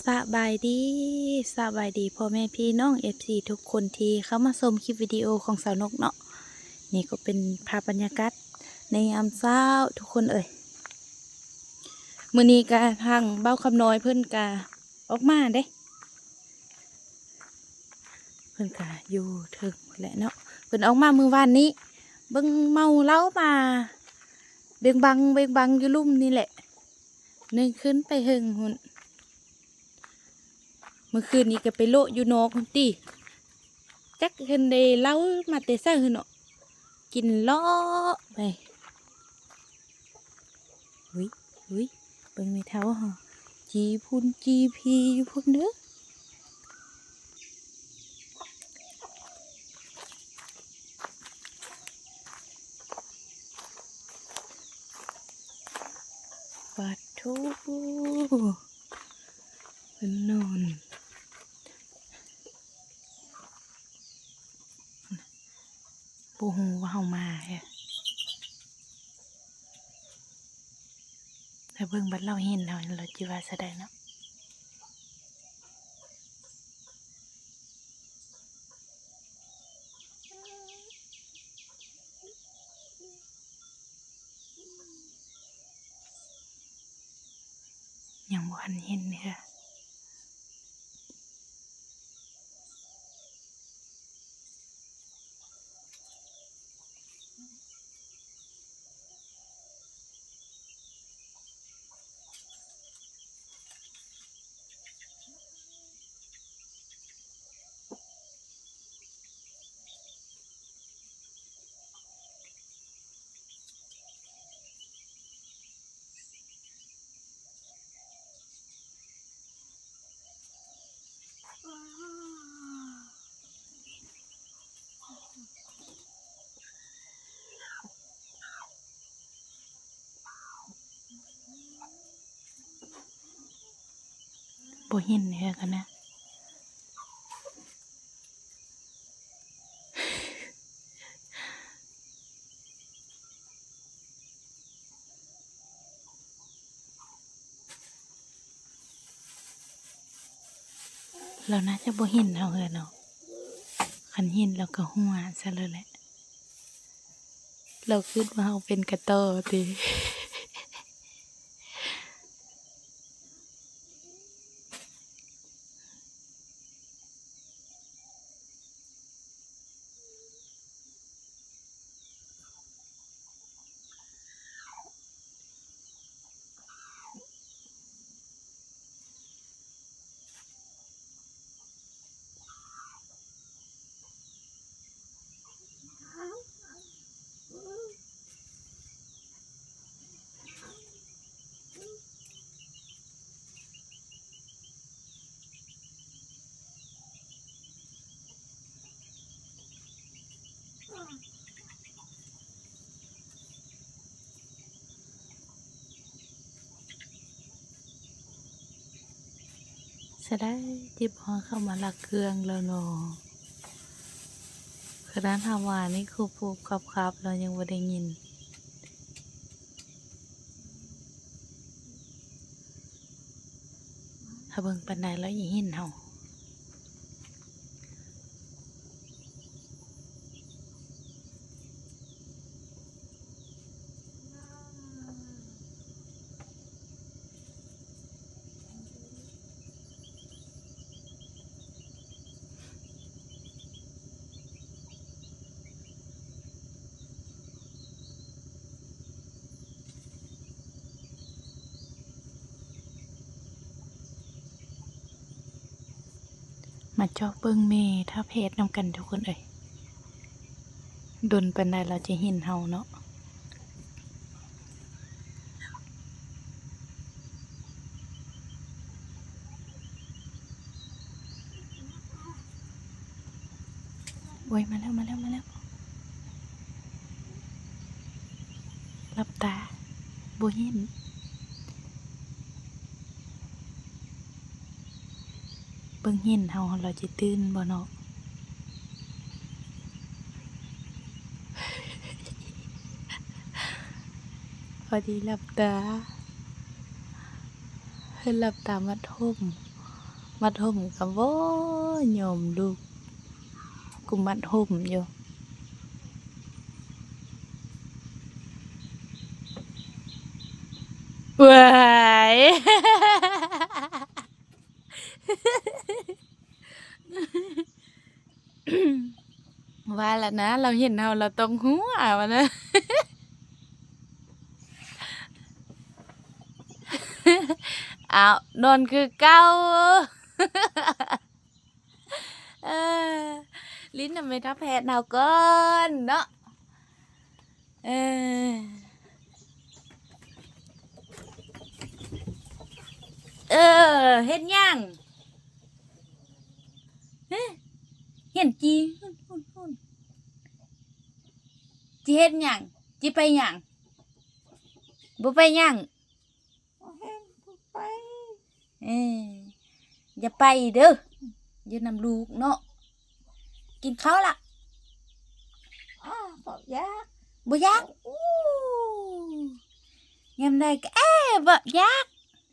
ສະບາຍດີ ສະບາຍດີພໍ່ແມ່ພີ່ນ້ອງເອັຟຊີທຸກຄົນທີ່ເຂົ້າມາຊົມຄລິບວິດີໂອຂອງສາວນົກເນາະ. ນີ້ກໍເປັນພາບບັນຍາກາດໃນຍາມເຊົ້າທຸກຄົນເອີຍ. ມື້ນີ້ກະທາງບ່າວຄຳນ້ອຍເພິ່ນກະອອກມາເດ້. ເພິ່ນກະຢູ່ເທິງແຫຼະເນາະ. ເພິ່ນອອກມາມື້ວານນີ້ ເບິ່ງເມົາເຫຼົ້າມາເບັງບັງເບັງບັງຢູ່ລຸ່ມນີ້ແຫຼະ. ນຶກຂຶ້ນໄປເທິງພຸ້ນ. ມື້ຄືນນີ້ກໍໄປໂລະຢູ່ນອກພຸ້ນຕິ. ຈັກເພິ່ນໄດ້ເຫຼົ້າມາແຕ່ໃສຫັ້ນເນາະ. ກິນເລາະໄປ. ຫຸຍ ຫຸຍ ເບິ່ງແມ່ເຖົ້າເຮົາ ຈີ່ພຸ້ນຈີ່ພີຢູ່ພຸ້ນເດີ. ປາດໂທ້ ເພິ່ນນອນ ບໍ່ຮູ້ວ່າເຮົາມາແທ້. ຖ້າເບິ່ງບັດລາວເຫັນເຮົາ ລາວຊິວ່າຊະໃດເນາະ. ຍັງບໍ່ທັນເຫັນເທື່ອ. ບໍ່ເຫັນເທື່ອກັນນະ. ລາວໜ້າຈະບໍ່ເຫັນເຮົາເທື່ອເນາະ. ຄັນເຫັນລາວກໍຫົວຊະແລ້ວແຫຼະ. ລາວຄິດວ່າເຮົາເປັນກະຕໍຕິ. ສະໄດ໋ ຕິບຮອດເຂົ້າມາລັກເຄື່ອງແລ້ວເນາະ. ຂະໜາດເຮົາວ່ານີ້ ຂູບໆ ຄາບໆ ລາວຍັງບໍ່ໄດ້ຍິນ. ຖ້າເບິ່ງປານໃດລາວຊິເຫັນເຮົາ. ມາເຈາະເບິ່ງແມ່ຖ້າແພດນຳກັນທຸກຄົນເອີຍ. ດົນປານໃດລາວຈະເຫັນເຮົາເນາະ. ໂອ້ຍ ມາແລ້ວ ມາແລ້ວ ມາແລ້ວ. ຫຼັບຕາ ບໍ່ເຫັນ. ເບິ່ງເຫັນເຮົາ ລາວຊິຕື່ນບໍ່ເນາະ. ພໍດີຫຼັບຕາ ເພິ່ນຫຼັບຕາມາຖົມ ມັດຫົມກະບໍ່ຍອມລຸກ ກູມັດຫົມຢູ່. ເວີຍ ວ່າລະນະ ລາວເຫັນເຮົາ ລາວຕ້ອງຫົວວ່ານະ. ອ້າວ ນອນຄືເກົ່າ. ເອີ ຫຼິ້ນນຳແມ່ເຖົ້າແພດເຮົາກ່ອນເນາະ. ເອີ ເອີ ເຮັດຫຍັງ? ຮະ ເຫັນຈີ່ ຊິເຮັດຫຍັງ? ຊິໄປຫຍັງ? ບໍ່ໄປຫຍັງ? ບໍ່ເຫັນ ບໍ່ໄປ. ເອີ ຢ່າໄປເດີ ຢູ່ນຳລູກເນາະ. ກິນເຂົ້າລະ? ອ້າ ບໍ່ຢາກ ບໍ່ຢາກ. ໂອ້ ຍາມໃດກະ ເອ ບໍ່ຢາກ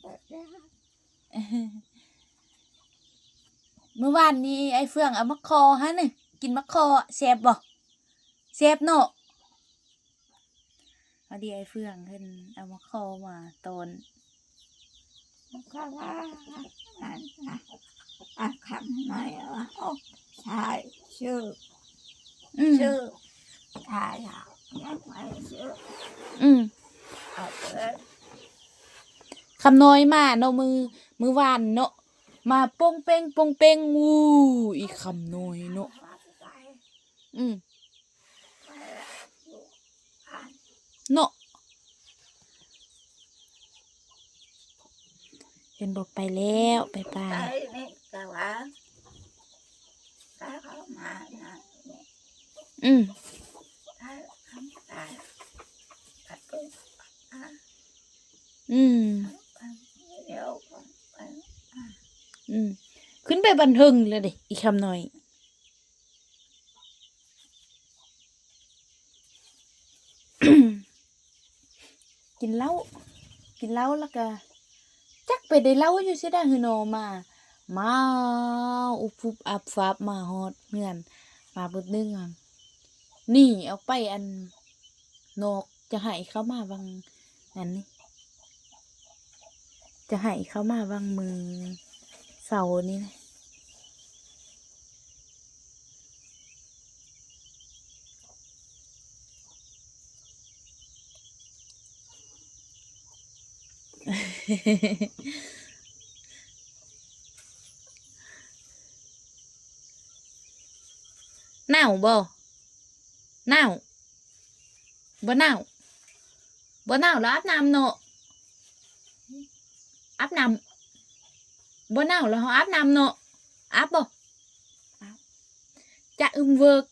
ບໍ່ຢາກ. ມື້ວານນີ້ອ້າຍເຟືອງເອົາໝາກຄໍ່ໃຫ້ນະ ກິນໝາກຄໍ່ ແຊບບໍ່? ແຊບເນາະ. ພໍດີອ້າຍເຟືອງເພິ່ນເອົາໝາກຄໍ່ມາຕອນ ມັນກໍວ່າ ອັນນະ ອັນຄຳນ້ອຍວ່າ ໂອ້ ຊາຍຊື່ ອືມ ຊື່ ຊາຍອະ ຍັງໄປຊື່ ອືມ ເອົາເລີຍ. ຄຳນ້ອຍມາເນາະ ມື້ ມື້ວານເນາະ ມາປົງເປັງ ປົງເປັງ. ອູ້ ອີ່ຄຳນ້ອຍເນາະ. ອືມ ເນາະ ເຫັນບໍ່ ໄປແລ້ວ ໄປປ່າ. ອືມ ອືມ ອືມ ຂຶ້ນໄປບັນເທິງແລ້ວເດ້ ອີ່ຄຳນ້ອຍ. ກິນເຫຼົ້າ ກິນເຫຼົ້າແລ້ວກະ ຈັກໄປໄດ້ເຫຼົ້າຢູ່ໃສດາ ຄືໜໍ່ມາ ມາອຸບຟຸບອັບຟັບ ມາຮອດເຮືອນ ມາບຶດໜຶ່ງ ໜີອອກໄປອັນນອກ ຈະໃຫ້ເຂົ້າມາຫວ່າງ ອັນນີ້ ຈະໃຫ້ເຂົ້າມາຫວ່າງມື້ເສົານີ້ນະ. ໜາວບໍ່? ໜາວ ບໍ່ໜາວ ບໍ່ໜາວລະອາບນ້ຳເນາະ ອາບນ້ຳ ບໍ່ໜາວລະເຮົາອາບນ້ຳເນາະ ອາບບໍ່? ອາບ ຈະອຶມເວີກ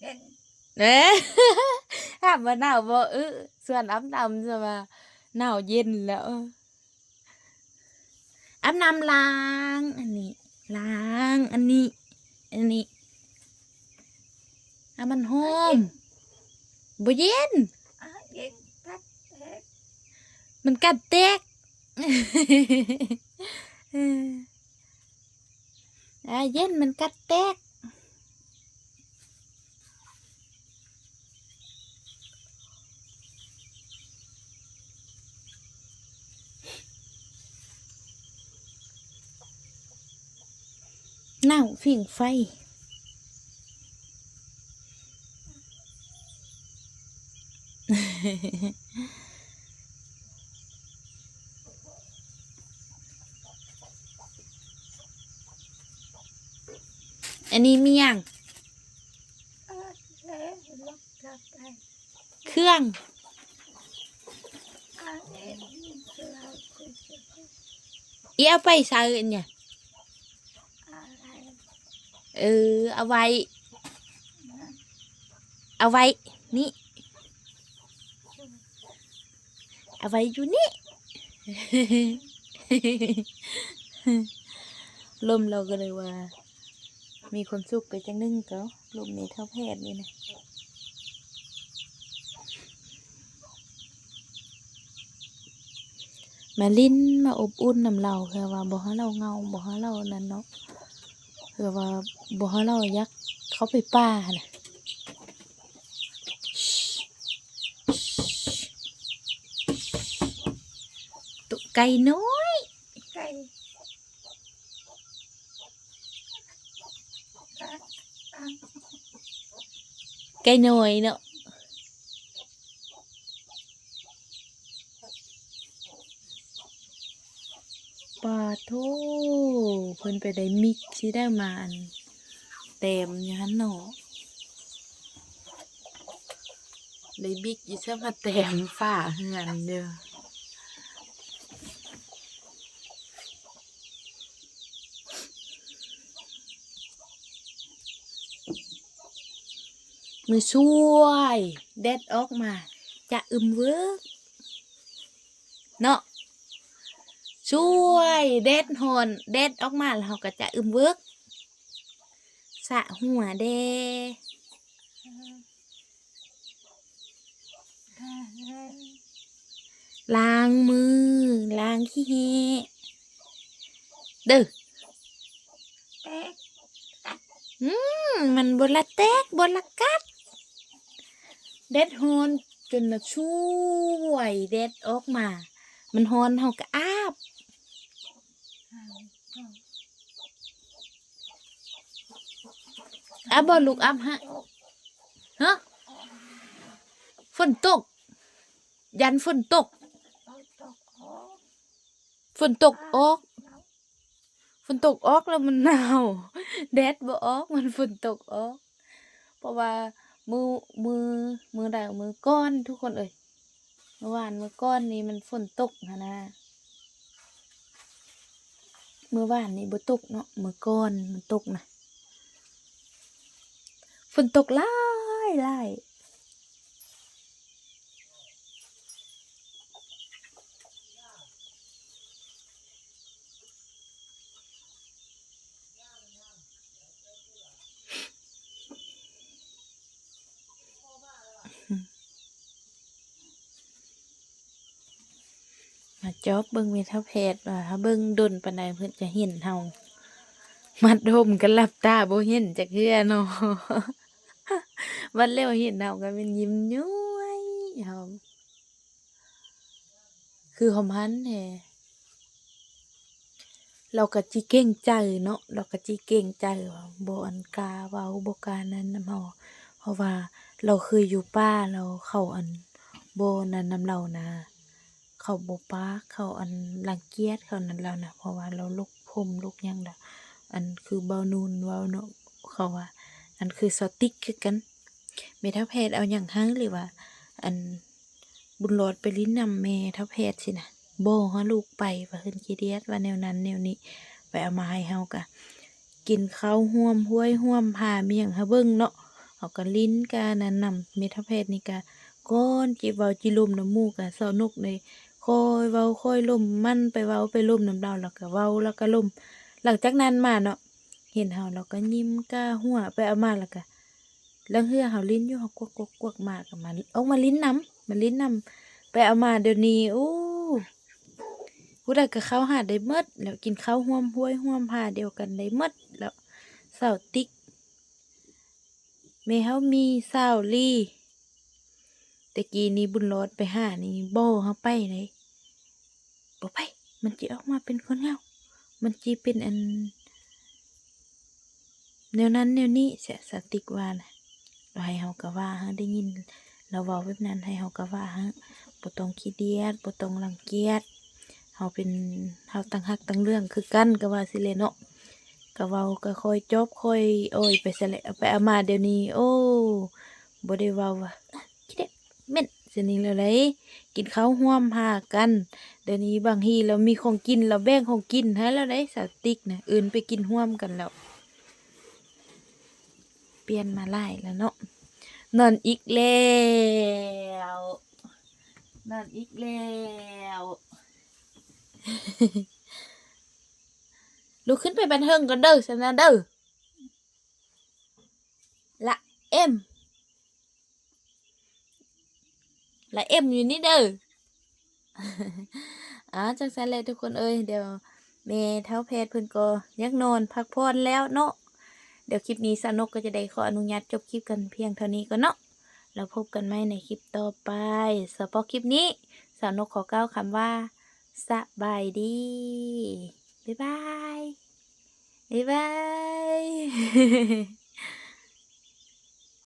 ເຢັນ ເອີ ອາບບໍ່ໜາວບໍ່? ເອີ ຊວນອາບນ້ຳຊະວ່າ ໜາວເຢັນແລ້ວ. ອາບນ້ຳລ້າງອັນນີ້ ລ້າງອັນນີ້ ອັນນີ້ ອາ ມັນຫອມ ບໍ່ເຢັນ ອາ ເຢັນກັດແຕກ ມັນກັດແຕກ ອາ ເຢັນ ມັນກັດແຕກ. ໜາວຜິງໄຟ. ອັນນີ້ມີຫຍັງ? ເຄື່ອງ. ອີ ເອົາໄປໃສອັນນີ້? ເອີ ເອົາໄວ້ ເອົາໄວ້ນີ້ ເອົາໄວ້ຢູ່ນີ້. ລົມລາວກໍເລີຍວ່າ ມີຄວາມສຸກໄປຈັ່ງໜຶ່ງກໍ ລົມແມ່ເຖົ້າແພດນີ້ນະ. ມາຫຼິ້ນມາອົບອຸ່ນນຳລາວ ເພື່ອວ່າບໍ່ໃຫ້ລາວເຫງົາ ບໍ່ໃຫ້ລາວນັ້ນເນາະ ເພື່ອວ່າບໍ່ໃຫ້ລາວຢາກເຂົ້າໄປປ່າຫັ້ນນະ. ໂຕໄກ່ນ້ອຍ ໄກ່ ໄກ່ນ້ອຍເນາະ. ປາໂທ້ ເພິ່ນໄປໄດ້ມິກຊິໄດ້ມາອັນແຕ້ມຢູ່ຫັ້ນເນາະ ໄດ້ບິກຢູ່ເຊິ່ງມາແຕ້ມຝາເຮືອນເດີ້. ມື້ສວຍ ແດດອອກມາ ຈະອຶມເວີກເນາະ ສວຍ ແດດຮ້ອນ ແດດອອກມາແລ້ວເຮົາກໍຈະອຶມເວີກ ສະຫົວແດ່. ລ້າງມື ລ້າງຂີ້ແຮ້ເດີ້. ແຕກ ອືມ ມັນບໍ່ລະແຕກ ບໍ່ລະກັດ. ແດດຮ້ອນຈົນລະສວຍ ແດດອອກມາ ມັນຮ້ອນ ເຮົາກໍອາບ. ອາບບໍ່ລູກ ອາບຮະ ຮະ ຝົນຕົກ ຢ້ານຝົນຕົກ ຝົນຕົກອອກ ຝົນຕົກອອກແລ້ວມັນໜາວ ແດດບໍ່ອອກ ມັນຝົນຕົກອອກ. ເພາະວ່າມື້ ມື້ ມື້ໃດ ມື້ກ່ອນທຸກຄົນເອີຍ ມື້ວານມື້ກ່ອນນີ້ມັນຝົນຕົກຫັ້ນນະ ມື້ວານນີ້ບໍ່ຕົກເນາະ ມື້ກ່ອນມັນຕົກນະ ຝົນຕົກຫຼາຍໆ. ມາຈອບເບິ່ງແມ່ເຖົ້າແພດວ່າ ຖ້າເບິ່ງດົນປານໃດເພິ່ນຈະເຫັນເຮົາ ມັດຫົ່ມກັນຫຼັບຕາບໍ່ເຫັນຈັກເທື່ອເນາະ ບັດແລ້ວເຫັນເຮົາກໍແມ່ນຍິ້ມຍ້ວຍເຮົາ ຄືຫອມຫັນແທ້. ລາວກໍຈິເກງໃຈເນາະ ລາວກໍຈິເກງໃຈວ່າບໍ່ອັນກ້າເວົ້າ ບໍ່ກ້ານັ້ນນຳເຮົາ ເພາະວ່າລາວເຄີຍຢູ່ປ່າ ລາວເຂົາອັນບໍ່ນັ້ນນຳລາວນະ ເຂົາບໍ່ປາກ ເຂົາອັນລັງກຽດເຂົານັ້ນລາວນະ ເພາະວ່າລາວຫຼົກຜົມຫຼົກຫຍັງລະ ອັນຄືເບົານູນເວົ້າເນາະ ເຂົາວ່າ ອັນຄືສາວຕິກຄືກັນ. ແມ່ເຖົ້າແພດເອົາຫຍັງໃຫ້ ຫຼືວ່າ ອັນ ບຸນຫຼອດໄປຫຼິ້ນນຳແມ່ເຖົ້າແພດຊີ້ນະ ບໍ່ໃຫ້ລູກໄປ ວ່າເພິ່ນຂີ້ດຽດ ວ່າແນວນັ້ນແນວນີ້ ໄປເອົາມາໃຫ້ເຮົາກະກິນເຂົ້າຮ່ວມຫ້ວຍຮ່ວມພາ ມີຫຍັງໃຫ້ເບິ່ງເນາະ ເຮົາກະຫຼິ້ນກະນັ້ນນຳ. ແມ່ເຖົ້າແພດນີ້ກະ ກ່ອນຊິເວົ້າຊິລົມນຳໝູ່ກະ ສາວນົກເລີຍຄ່ອຍເວົ້າຄ່ອຍລົມ ໝັ່ນໄປເວົ້າໄປລົມນຳລາວ ລາວກະເວົ້າລາວກະລົມ. ຫຼັງຈາກນັ້ນມາເນາະ ເຫັນເຮົາລາວກະຍິ້ມກະຫົວ ໄປເອົາມາລາວກະ ລາງເທື່ອເຮົາຫຼິ້ນຢູ່ ເຮົາກວັກໆໆ ມາ ອອກມາຫຼິ້ນນຳ ມາຫຼິ້ນນຳ ໄປເອົາມາດຽວນີ້ ໂອ້ ຜູ້ໃດກໍເຂົ້າຫາໄດ້ໝົດແລ້ວ ກິນເຂົ້າຮ່ວມຫ້ວຍຮ່ວມພາດຽວກັນໄດ້ໝົດແລ້ວ. ສາວຕິກ ແມ່ເຮົາມີ ສາວລີ ແຕ່ກີ້ນີ້ບຸນຫຼອດໄປຫານີ້ ບໍ່ໃຫ້ເຮົາໄປເດ້. ບໍ່ໄປ ມັນຊິອອກມາເປັນຄົນເຫງົາ ມັນຊິເປັນອັນ ແນວນັ້ນແນວນີ້ ສະ ສາວຕິກວ່ານະ ລາວໃຫ້ເຮົາກະວ່າ ເຮົາໄດ້ຍິນລາວເວົ້າແບບນັ້ນ ໃຫ້ເຮົາກະວ່າ ເຮົາບໍ່ຕ້ອງຂີ້ດຽດ ບໍ່ຕ້ອງລັງກຽດ ເຮົາເປັນ ເຮົາຕ່າງຮັກຕ່າງເລື່ອງຄືກັນ ກະວ່າຊີ້ແຫຼະເນາະ ກະເວົ້າ ກະຄ່ອຍຈອບຄ່ອຍອ້ອຍໄປຊັ້ນແຫຼະ. ເອົາໄປເອົາມາດຽວນີ້ ໂອ້ ບໍ່ໄດ້ເວົ້າວ່າ ຂີ້ເດັດເໝັນຊະນີ້ແລ້ວໃດ໋ ກິນເຂົ້າຮ່ວມພາກັນ. ດຽວນີ້ບາງທີລາວມີຂອງກິນ ລາວແບ່ງຂອງກິນໃຫ້ແລ້ວໃດ໋ ສາວຕິກນະ ເອີ້ນໄປກິນຮ່ວມກັນແລ້ວ. ປ່ຽນມາຫຼາຍແລ້ວເນາະ ນອນອີກແລ້ວ ນອນອີກແລ້ວ. ລຸກຂຶ້ນໄປບັນເທິງກ່ອນເດີ້ ຊັ້ນນະເດີ້. ລະເອັມ ລະເອັມຢູ່ນີ້ເດີ້. ອາ ຈັ່ງຊັ້ນແຫຼະທຸກຄົນເອີຍ ດຽວແມ່ເຖົ້າແພດເພິ່ນກໍຢາກນອນພັກຜ່ອນແລ້ວເນາະ. ດຽວຄລິບນີ້ສາວນົກກໍຈະໄດ້ຂໍອະນຸຍາດຈົບຄລິບກັນພຽງເທົ່ານີ້ກ່ອນເນາະ ແລ້ວພົບກັນໃໝ່ໃນຄລິບຕໍ່ໄປ. ສະເພາະຄລິບນີ້ ສາວນົກຂໍກ່າວຄຳວ່າ ສະບາຍດີ ບາຍບາຍ ບາຍບາຍ.